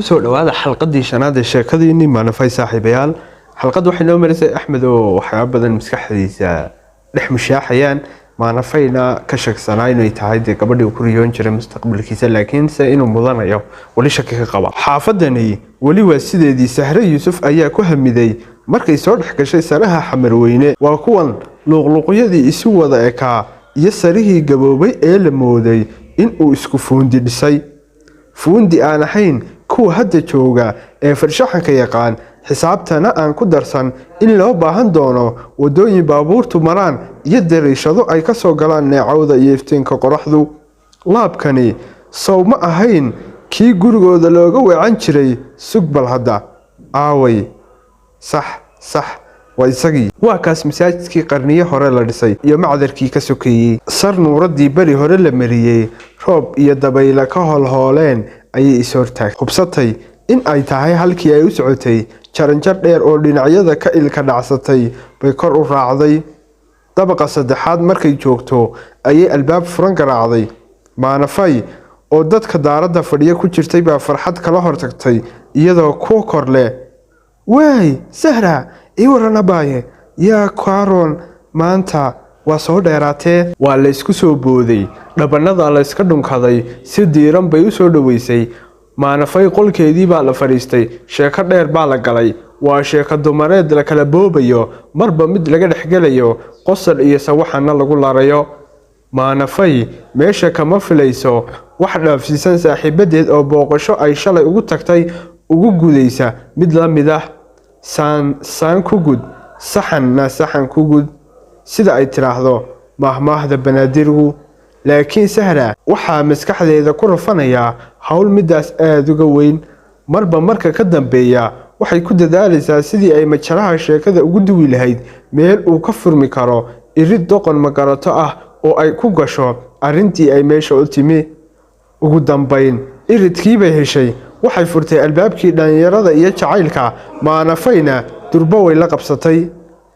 Kusoo dhawaada xalqadii shanaad ee sheekadiinii Maanafay. Saaxiibayaal, xalqad waxay noo marisay Axmed oo waxyaaba badan maskaxdiisa dhex mushaaxayaan, Maanafayna ka shaksanaa inay tahay dee gabadhii uu ku riyoon jiray mustaqbalkiisa, laakiinse inuu mudanayo weli shaki ka qaba. Xaafadani weli waa sideedii. Sahre Yuusuf ayaa ku hamiday markay soo dhex gashay saraha Xamarweyne. Waa kuwan luuqluuqyadii isu wada ekaa iyo sarihii gaboobay ee la mooday inuu isku fuundi dhisay, fuundi aan ahayn kuwa hadda jooga ee farshaxanka yaqaan, xisaabtana aan ku darsan in loo baahan doono waddooyin baabuurtu maraan iyo dariishado ay ka soo galaan neecawda iyo iftiinka qoraxdu. Laabkani sow ma ahayn kii gurigooda looga weecan jiray? Sug bal hadda, aaway? Sax sax, waa isagii. Waa kaas masaajidkii qarniyo hore la dhisay iyo macdarkii ka sokeeyey. Sar nuuradii beri hore la mariyey, roob iyo dabayla ka holhooleen ayay is-hortaag hubsatay in ay tahay halkii ay u socotay. Jaranjar dheer oo dhinacyada ka ilka dhacsatay bay kor u raacday. Dabaqa saddexaad markay joogto ayay albaab furan garaacday. Maanafay oo dadka daaradda fadhiya ku jirtay baa farxad kala hortagtay, iyadoo ku kor leh: "Waay Sahra, ii waran abaaye, yaa kaaroon, maanta waa soo dheeraatee." Waa la isku soo booday, dhabanada la iska dhunkaday, si diiran bay u soo dhoweysay Maanafay. Qolkeedii baa la fadhiistay, sheeko dheer baa la galay. Waa sheeko dumareed la kala boobayo, marba mid laga dhexgelayo, qosol iyo sawaxana lagu larayo. Maanafay meesha kama filayso wax dhaafsiisan saaxiibadeed oo booqasho ay shalay ugu tagtay ugu gudaysa mid la mid ah. Saan saan ku gud, saxanna saxan ku gud, sida ay tidhaahdo maahmaahda Banaadirgu. Laakiin Sahra waxaa maskaxdeeda ku rafanayaa howl midaas aada uga weyn. Marba marka ka dambeeya waxay ku dadaalaysaa sidii ay majaraha sheekada ugu duwi lahayd meel uu ka furmi karo irid doqon magarato ah oo ay ku gasho arrintii ay meesha u timi. Ugu dambayn iridkii bay heshay. Waxay furtay albaabkii dhallinyarada iyo jacaylka. Maanafayna durbo way la qabsatay,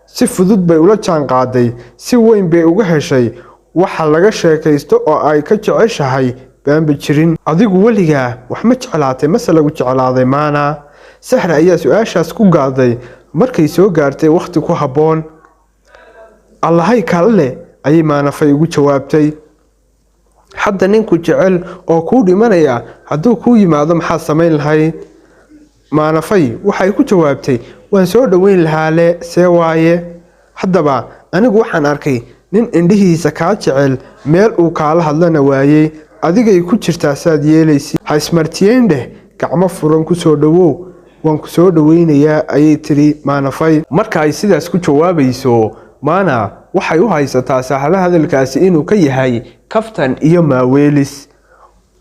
si fudud bay ula jaan qaaday, si weyn bay uga heshay. Waxa laga sheekaysto oo ay ka jeceshahay baanba jirin. "Adigu weligaa wax ma jeclaatay mase lagu jeclaaday, Maana?" Sahra ayaa su-aashaas ku gaaday markay soo gaartay wakhti ku habboon. "Allahay kale leh," ayay Maanafay ugu jawaabtay. "Hadda ninku jecel oo kuu dhimanaya hadduu kuu yimaado, maxaad samayn lahayd?" Maanafay waxay ku jawaabtay: "Waan soo dhoweyn lahaa le, see waaye? Haddaba anigu waxaan arkay nin indhihiisa kaa jecel, meel uu kaala hadlana waayey. Adigay ku jirtaa saad yeelaysi. Ha ismartiyeyn dheh, gacmo furan ku soo dhowow, waan ku soo dhoweynayaa," ayay tiri Maanafay. Marka ay sidaas ku jawaabayso, Maana waxay u haysataa Sahlo hadalkaasi inuu ka yahay kaftan iyo maaweelis.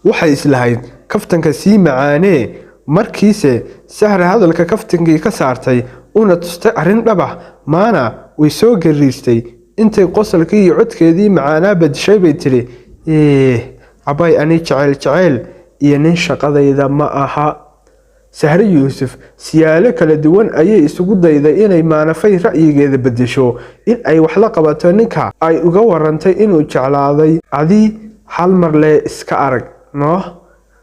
Waxay islahayd kaftanka sii macaanee. Markiise Sahra hadalka kaftankii ka saartay una tustay arrin dhab ah, Maana way soo gariirtay. Intay qosolkii iyo codkeedii macaanaa badishay bay tidhi: "Eh, abay, ani jeceyl jeceyl iyo nin shaqadayda ma aha." Sahre Yuusuf siyaalo kala duwan ayay isugu dayday inay Maanafay ra'yigeeda bedesho, in ay wax la qabato ninka ay uga warantay inuu jeclaaday. "Adii hal mar lee iska arag nooh,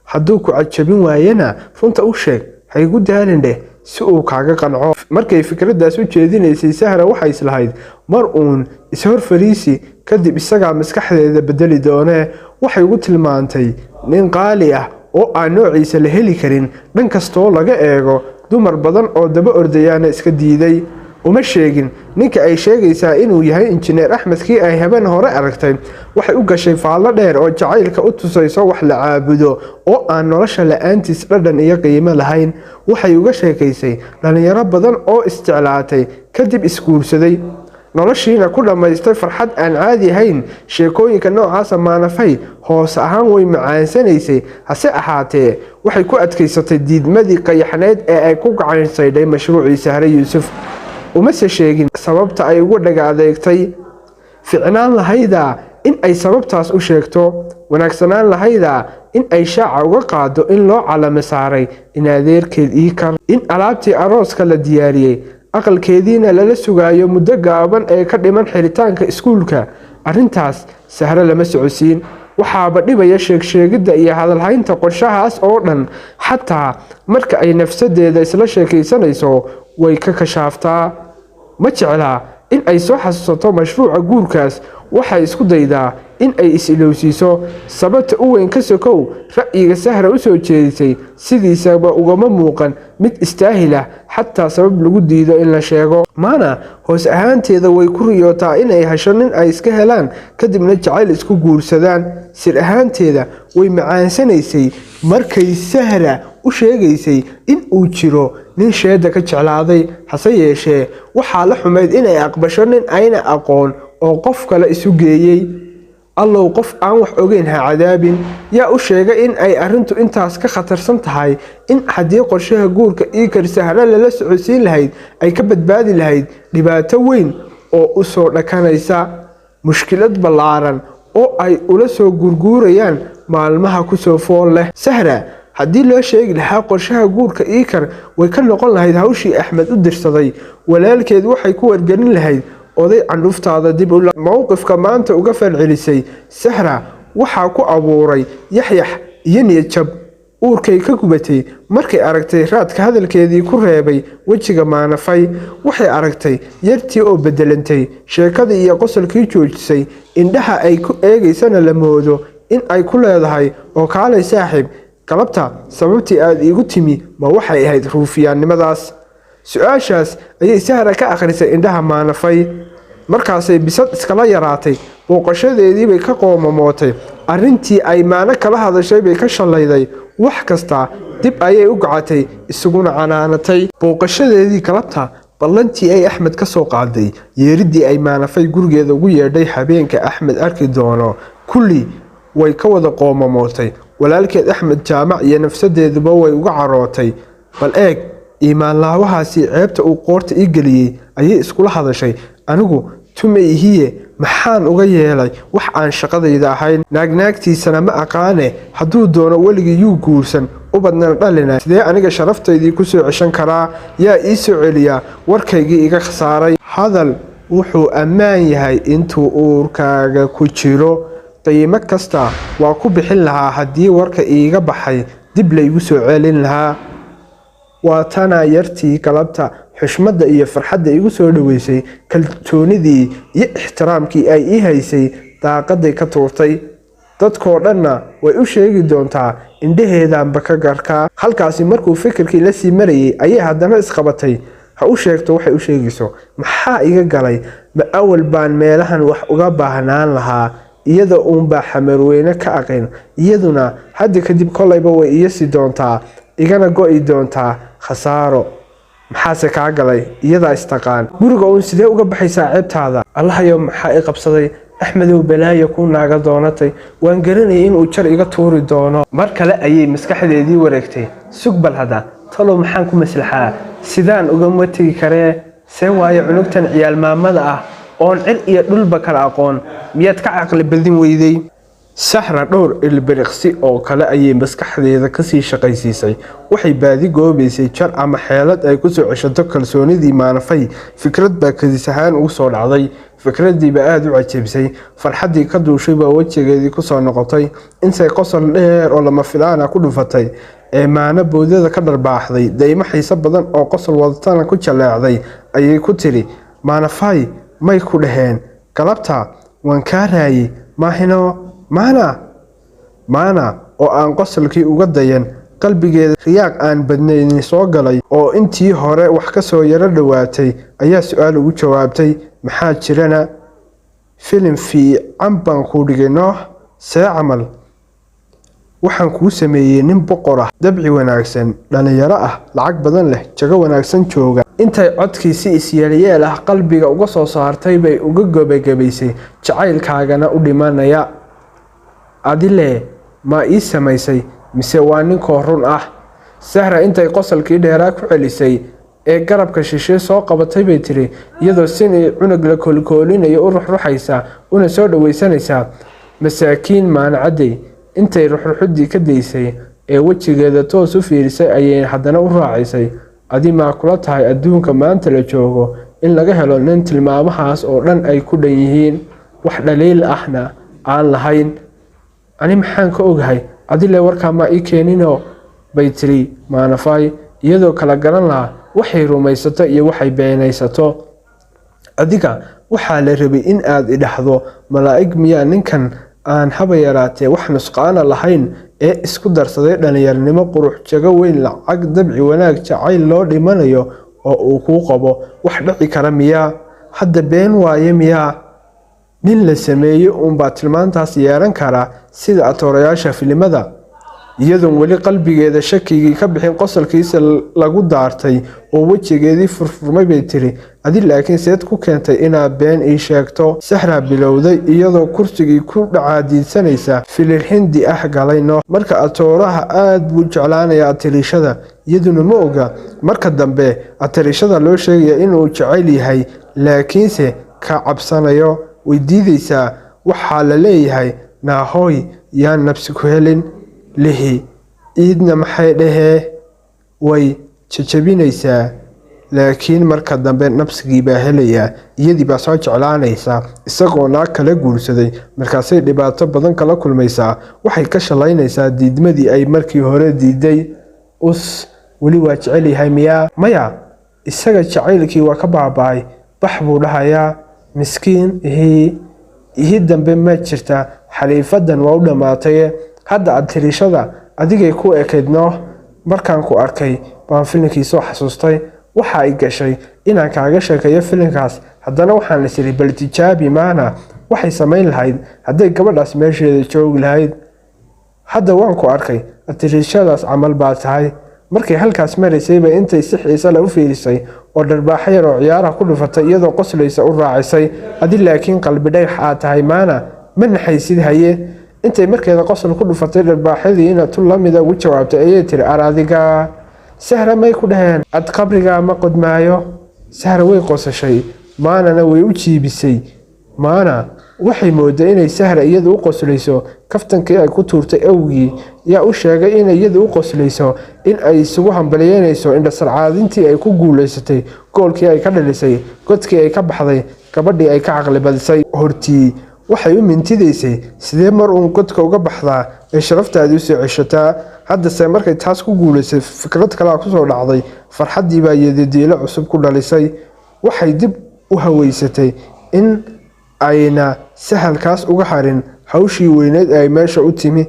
hadduu ku cajabin waayana runta u sheeg, ha igu daalin dheh, si uu kaaga qanco." Markay fikraddaas u jeedinaysay, Sahra waxay islahayd mar uun ishor fariisi, kadib isagaa maskaxdeeda bedeli doonee. Waxay ugu tilmaantay nin qaali ah oo aan noociisa la heli karin dhan kastoo laga eego, dumar badan oo daba ordayaana iska diiday. Uma sheegin ninka ay sheegaysaa inuu yahay Injineer Axmedkii ay habeen hore aragtay. Waxay u gashay faallo dheer oo jacaylka u tusayso wax la caabudo oo aan nolosha la-aantiis dhadhan iyo qiimo lahayn. Waxay uga sheekaysay dhallinyaro badan oo isjeclaatay, kadib isguursaday, noloshiina ku dhammaystay farxad aan caadi ahayn. Sheekooyinka noocaasa Maanafay hoos ahaan way macaansanaysay, hase ahaatee waxay ku adkaysatay diidmadii qayaxneyd ee ay ku gacansaydhay mashruucii Sahre Yuusuf. Umase sheegin sababta ay uga dhaga adeegtay. Ficnaan lahayda in ay sababtaas u sheegto, wanaagsanaan lahayda in ay shaaca uga qaado in loo calamo saaray in adeerkeed Iikar, in alaabtii arooska la diyaariyey, aqalkeediina lala sugaayo muddo gaaban ee ka dhiman xiritaanka iskuulka. Arrintaas Sahre lama socodsiin. Waxaaba dhibaya sheegsheegidda iyo hadalhaynta qorshahaas oo dhan. Xataa marka ay nafsadeeda isla sheekaysanayso way ka kashaaftaa. Ma jeclaa in ay soo xasuusato mashruuca guurkaas. Waxay isku daydaa in ay is-ilowsiiso. Sababta u weyn ka sokow, ra'yiga Sahra u soo jeedisay sidiisaba ugama muuqan mid istaahil ah xataa sabab lagu diido in la sheego. Maana hoos ahaanteeda way ku riyootaa in ay hesho nin ay iska helaan, kadibna jacayl isku guursadaan. Sir ahaanteeda way macaansanaysay markay Sahra u sheegaysay in uu jiro nin sheeda ka jeclaaday. Hase yeeshee waxaa la xumayd inay aqbasho nin ayna aqoon oo qof kale isu geeyey. Allow qof aan wax ogeyn ha cadaabin. Yaa u sheegay in ay arrintu intaas ka khatarsan tahay, in haddii qorshaha guurka Iikar Sahra lala socodsiin lahayd ay ka badbaadi lahayd dhibaato weyn oo u soo dhakanaysa, mushkilad ballaaran oo ay ula soo gurguurayaan maalmaha kusoo fool leh. Sahra haddii loo sheegi lahaa qorshaha guurka Iikar way ka noqon lahayd hawshii Axmed u dirsaday. Walaalkeed waxay ku wargelin lahayd oday candhuftaada dib u. Mowqifka maanta uga falcelisay Sahra waxaa ku abuuray yaxyax iyo niyad jab. Uurkay ka gubatay markay aragtay raadka hadalkeedii ku reebay wejiga Maanafay. Waxay aragtay yartii oo bedelantay, sheekadii iyo qosolkii joojisay, indhaha ay ku eegaysana la moodo in ay ku leedahay oo kaalay saaxiib, galabta sababtii aad iigu timi ma waxay ahayd ruufiyaannimadaas? Su-aashaas ayay Sahra ka akhrisay indhaha Maanafay. Markaasay bisad iskala yaraatay. Booqashadeedii bay ka qoomamootay. Arrintii ay Maano kala hadashay bay ka shallayday. Wax kasta dib ayay u gacatay, isaguna canaanatay. Booqashadeedii galabta, ballantii ay Axmed ka soo qaaday, yeeriddii ay Maanafay gurigeeda ugu yeedhay habeenka Axmed arki doono, kulli way ka wada qoomamootay. Walaalkeed Axmed Jaamac iyo nafsadeeduba way uga carootay. Bal eeg iimaanlaawahaasi ceebta uu qoorta ii geliyey, ayay iskula hadashay. Anigu tumay ihiye, maxaan uga yeelay wax aan shaqadayda ahayn? Naagnaagtiisana ma aqaane. Hadduu doono weligii yuu guursan, ubadna dhalina. Sidee aniga sharaftaydii ku soo ceshan karaa? Yaa ii soo celiyaa warkaygii iga khasaaray? Hadal wuxuu ammaan yahay intuu uurkaaga ku jiro. Qiimo kasta waa ku bixin lahaa haddii warka iiga baxay dib laygu soo celin lahaa. Waa tanaa yartii galabta xushmadda iyo farxadda igu soo dhoweysay. Kalsoonidii iyo ixtiraamkii ay ii haysay daaqaday ka tuurtay. Dadkoo dhanna way u sheegi doontaa, indhaheedaanba ka garkaa. Halkaasi markuu fikirkii la sii marayay ayay haddana isqabatay. Ha u sheegto waxay u sheegayso, maxaa iga galay? Ma awal baan meelahan wax uga baahnaan lahaa? Iyada uunbaa Xamarweyne ka aqin. Iyaduna hadda kadib kolayba way iyasi doontaa, igana go'i doontaa. Khasaaro maxaase kaa galay? Iyadaa istaqaan. Guriga uun sidee uga baxaysaa ceebtaada? Allahayow, maxaa i qabsaday? Axmedow, balaayo kuu naaga doonatay. Waan garanayay inuu jar iga tuuri doono. Mar kale ayay maskaxdeedii wareegtay. Sug bal hadda, talow maxaan ku maslaxaa? Sidaan ugama tegi karee? See waayo cunugtan ciyaalmaamada ah oon cir iyo dhulba kala aqoon, miyaad ka caqli badin weyday? Sahra dhowr ilbiriqsi oo kale ayay maskaxdeeda kasii shaqaysiisay. Waxay baadi goobaysay jar ama xeelad ay kusoo ceshato kalsoonidii Maanafay. Fikrad baa kadis ahaan ugu soo dhacday. Fikradiiba aada u cajabisay. Farxaddii ka duushay baa wejigeedii kusoo noqotay. Intay qosol dheer oo lama filaana ku dhufatay ee Maano boodada ka dharbaaxday, daymo xiiso badan oo qosol wadatana ku jaleecday, ayay ku tiri: Maanafay, may ku dhaheen galabta waan kaa raayey maahino? Maana Maana oo aan qosolkii uga dayan, qalbigeeda riyaaq aan badnaynin soo galay oo intii hore wax ka soo yaro dhowaatay, ayaa su-aal ugu jawaabtay: Maxaa jirana? Filim fiican baan kuu dhigay noox. See camal? Waxaan kuu sameeyey nin boqor ah, dabci wanaagsan, dhalinyaro ah, lacag badan leh, jago wanaagsan jooga. Intay codkii si isyeelyeel ah qalbiga uga soo saartay bay uga gebagabaysay: Jacaylkaagana u dhimanaya. Adile ma ii samaysay mise waa ninkoo run ah? Sahra intay qosolkii dheeraa ku celisay ee garabka shishe soo qabatay bay tiri, iyadoo sinii cunug la koolkoolinayo u ruxruxaysa una soo dhawaysanaysaa: Masaakiin Maanacadey. Intay ruxruxudii ka daysay ee wejigeeda toos u fiirisay ayay haddana u raacisay: Adi maa kula tahay adduunka maanta la joogo in laga helo nin tilmaamahaas oo dhan ay ku dhan yihiin, wax dhaliil ahna aan lahayn? Ani maxaan ka ogahay? Adile warkaa ma ii keeninoo, bay tiri Maanafay, iyadoo kala garan lahaa waxay rumaysato iyo waxay beenaysato. Adiga waxaa la rabay in aad idhaahdo malaa'ig miyaa ninkan aan haba yaraatee wax nusqaana lahayn ee isku darsaday dhallinyarnimo, qurux, jago weyn, lacag, dabci wanaag, jacayl loo dhimanayo oo uu kuu qabo. Wax dhici kara miyaa? Hadda been waaye miyaa? Nin la sameeyey uunbaa tilmaantaas yeelan karaa, sida atoorayaasha filimada. Iyadoon weli qalbigeeda shakigii ka bixin qosolkiisa lagu daartay oo wejigeedii furfurmay, bay tiri: "Adi laakiin seed ku keentay inaad been ii sheegto?" Sahraa bilowday iyadoo kursigii ku dhacaadiidsanaysa: "Filir Hindi ah galayno. Marka atooraha aad buu jeclaanayaa atariishada, iyaduna ma oga. Marka dambe atariishada loo sheegaya inuu jecel yahay, laakiinse ka cabsanayo. Way diidaysaa. Waxaa la leeyahay, 'Naahooy, yaan nabsi ku helin lihi.' Iidna maxay dhahee? Way jajabinaysaa, laakiin marka dambe nabsigii baa helayaa, iyadii baa soo jeclaanaysaa isagoo naag kala guursaday. Markaasay dhibaato badan kala kulmaysaa. Waxay ka shalaynaysaa diidmadii ay markii hore diiday. Us weli waa jecel yahay miyaa? Maya, isaga jacaylkii waa ka baaba'ay. Bax buu dhahayaa. Miskiin ihii ihi dambe ma jirta. Xaliifadan waa u dhammaataye. Hadda atirishada adigay ku ekayd nooh. Markaan ku arkay baan filinkii soo xasuustay. Waxa ay gashay inaan kaaga sheekeeyo filinkaas. Haddana waxaan isiri bal tijaabi Maana waxay samayn lahayd hadday gabadhaas meesheeda joogi lahayd. Hadda waan ku arkay, atirishadaas camal baa tahay." Markay halkaas maraysayba intay si xiise leh u fiirisay oo dharbaaxo yar oo ciyaaraha ku dhufatay, iyadoo qoslaysa u raacisay: "Adi laakiin qalbi dhagax aad tahay Maana, ma naxaysid haye." Intay markeeda qosol ku dhufatay, dharbaaxyadiina tu lamida ugu jawaabtay, ayay tiri: "Ar adiga Sahra may ku dhaheen ad qabrigaa ma qodmaayo?" Sahra way qosashay, Maanana way u jiibisay. Maana waxay mooday inay Sahra iyadu u qoslayso kaftankii ay ku tuurtay awgii. Yaa u sheegay inay iyadu u qoslayso, in ay isugu hambalyeynayso indhasarcaadintii ay ku guulaysatay, goolkii ay ka dhalisay, godkii ay ka baxday, gabadhii ay ka caqli badisay? Hortii waxay u mintidaysay sidee mar uun godka uga baxdaa ee sharaftaadii usoo ceshataa. Haddase markay taas ku guulaysay, fikrad kalea kusoo dhacday. Farxaddii baa yadadiilo cusub ku dhalisay. Waxay dib u haweysatay in ayna sahalkaas uga harin hawshii weyneed ay meesha u timi,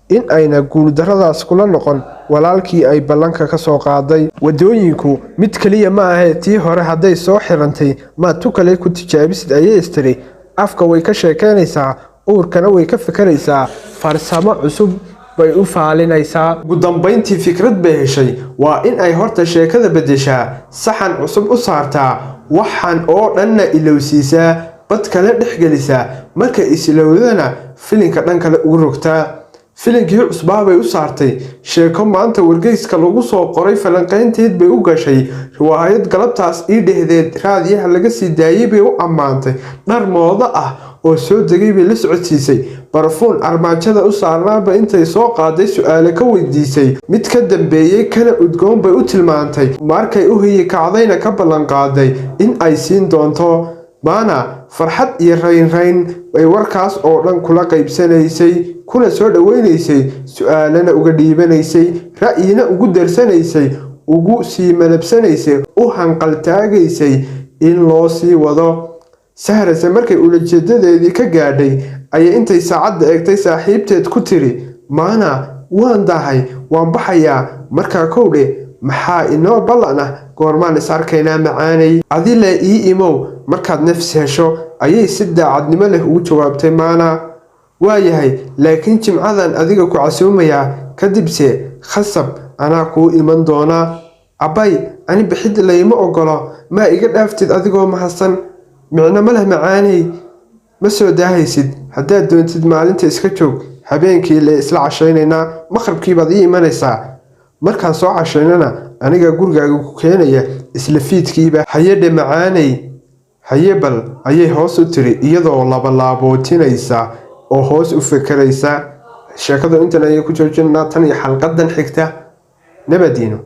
in ayna guuldarradaas kula noqon walaalkii ay ballanka ka soo qaaday. Wadooyinku mid keliya ma ahee, tii hore hadday soo xirantay, maad tu kale ku tijaabisid, ayay istiri. Afka way ka sheekeynaysaa, uurkana way ka fekeraysaa. Farsamo cusub bay u faalinaysaa. Ugu dambayntii fikrad bay heshay: waa in ay horta sheekada beddeshaa, saxan cusub u saartaa, waxan oo dhanna ilowsiisaa, bad kale dhexgelisaa, markay isilowdana filinka dhan kale ugu rogtaa. Filinkii cusbaa bay u saartay. Sheeko maanta wargeyska lagu soo qoray falanqaynteed bay u gashay. Riwaayad galabtaas ii dhehdeed raadiyaha laga sii daayey bay u ammaantay. Dhar moodo ah oo soo degay bay la socodsiisay. Barafuun armaajada u saarnaaba intay soo qaaday su-aale ka weydiisay. Mid ka dambeeyey kana udgoon bay u tilmaantay. Markay u hiyi kacdayna ka ballanqaaday in ay siin doonto. Maana farxad iyo raynrayn bay warkaas oo dhan kula qaybsanaysay, kuna soo dhoweynaysay, su-aalana uga dhiibanaysay, ra'yina ugu darsanaysay, ugu sii malabsanaysay, u hanqaltaagaysay in loo sii wado. Sahrase markay ulajeedadeedii ka gaadhay ayay intay saacadda eegtay saaxiibteed ku tiri: "Maana, waan dahay, waan baxayaa. Markaa kowdhe, maxaa inoo ballan ah? Goormaan is arkaynaa macaanay?" "Adile ii imow markaad nafs hesho," ayay si daacadnimo leh ugu jawaabtay Maana. "Waayahay, laakiin jimcadan adiga ku casuumayaa, kadibse khasab anaa kuu iman doonaa." "Abbay, ani bixid layma ogolo, maa iga dhaaftid adigoo mahadsan?" "Micno ma leh macaanay, ma soo daahaysid. Haddaad doontid maalinta iska joog, habeenkii le isla cashaynaynaa. Maqribkii baad ii imanaysaa. Markaan soo cashaynana aniga gurigaaga ku keenaya isla fiidkiiba." "Hayedhe macaanay, haye bal," ayay hoos u tiri iyadoo labalaabootinaysa oo hoos u fekeraysa. Sheekadu intan ayay ku joojinaa tan iyo xalqadan xigta. Nabadiino.